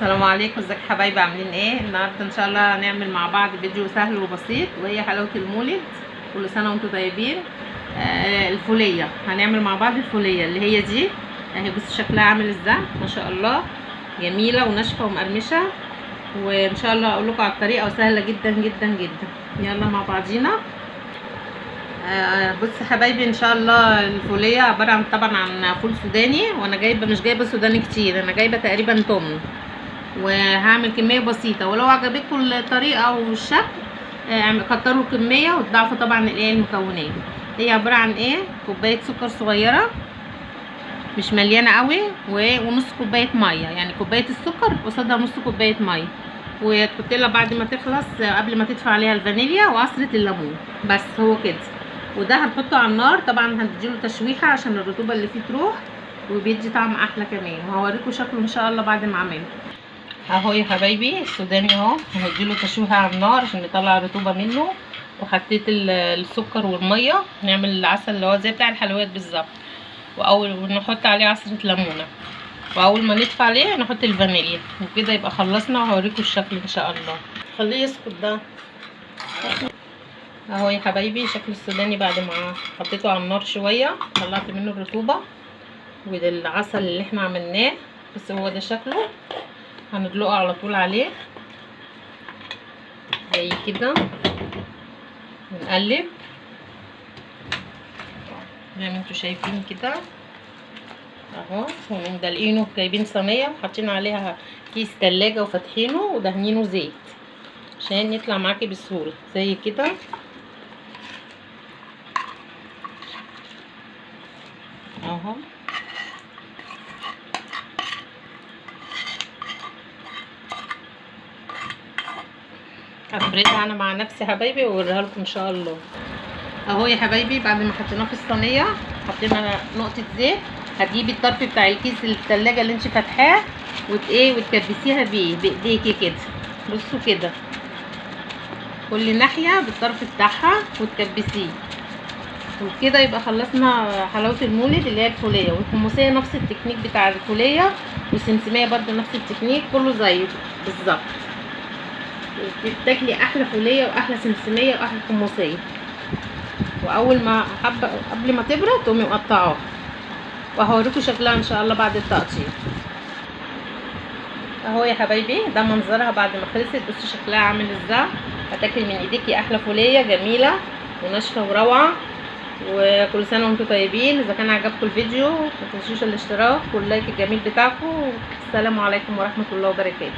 السلام عليكم، ازيك حبايبي؟ عاملين ايه؟ النهارده ان شاء الله هنعمل مع بعض فيديو سهل وبسيط، وهي حلاوة المولد. كل سنة وانتم طيبين. الفوليه هنعمل مع بعض، الفوليه اللي هي دي اهي. بصوا شكلها عامل ازاي، ما شاء الله، جميلة وناشفه ومقرمشه، وان شاء الله اقول لكم على الطريقة، وسهلة جدا جدا جدا. يلا مع بعضينا. بص حبايبي، ان شاء الله الفوليه عبارة عن طبعا عن فول سوداني، وانا جايبه مش جايبه سوداني كتير، انا جايبه تقريبا تمن، وهعمل كمية بسيطة. ولو عجبتكم الطريقة والشكل كتروا الكمية وتضاعفوا طبعا الايه المكونات. هي عبارة عن ايه؟ كوباية سكر صغيرة مش مليانة قوي، ونص كوباية مية، يعني كوباية السكر قصادها نص كوباية مية، وتحطي لها بعد ما تخلص قبل ما تدفع عليها الفانيليا وعصره الليمون، بس هو كده. وده هنحطه على النار، طبعا هنديله تشويحه عشان الرطوبة اللي فيه تروح، وبيدي طعم احلى كمان، وهوريكم شكله ان شاء الله بعد ما اعمله. اهو يا حبايبي السوداني اهو، هنديله تشويحه على النار عشان نطلع الرطوبة منه، وحطيت السكر والمية، نعمل العسل اللي هو زي بتاع الحلويات بالظبط، واول ونحط عليه عصره ليمونه، واول ما ندفع عليه نحط الفانيليا، وكده يبقى خلصنا. وهوريكم الشكل ان شاء الله. خليه يسكت ده اهو يا حبايبي شكل السوداني بعد ما حطيته على النار شوية، طلعت منه الرطوبة، وده العسل اللي احنا عملناه، بس هو ده شكله. هندلقه على طول عليه زي كده، ونقلب زي ما انتوا شايفين كده اهو. ومدلقينه، جايبين صينية وحاطين عليها كيس تلاجة وفاتحينه ودهنينه زيت عشان يطلع معاكي بسهولة زي كده اهو. هفردها انا مع نفسي حبايبي واوريها لكم ان شاء الله. اهو يا حبايبي بعد ما حطيناه في الصينية، حطينا نقطة زيت. هتجيبي الطرف بتاع الكيس التلاجة اللي انت فاتحاه وايه وتكبسيها بيه بايديكي كده، بصوا كده كل ناحية بالطرف بتاعها وتكبسيه، وبكده يبقى خلصنا حلاوة المولد اللي هي الفوليه. والحمصيه نفس التكنيك بتاع الفوليه، والسمسميه برده نفس التكنيك، كله زيه بالظبط. بتاكلي احلى فوليه واحلى سمسميه واحلى حمصية. واول ما حبه قبل ما تبرد تقومي مقطعاها، وهوريكم شكلها ان شاء الله بعد التقطيع. اهو يا حبايبي ده منظرها بعد ما خلصت، بصوا شكلها عامل ازاي. هتاكلي من ايديكي احلى فوليه جميلة وناشفه وروعه. وكل سنة وانتم طيبين. اذا كان عجبكم الفيديو ما تنسوش الاشتراك واللايك الجميل بتاعكم. السلام عليكم ورحمة الله وبركاته.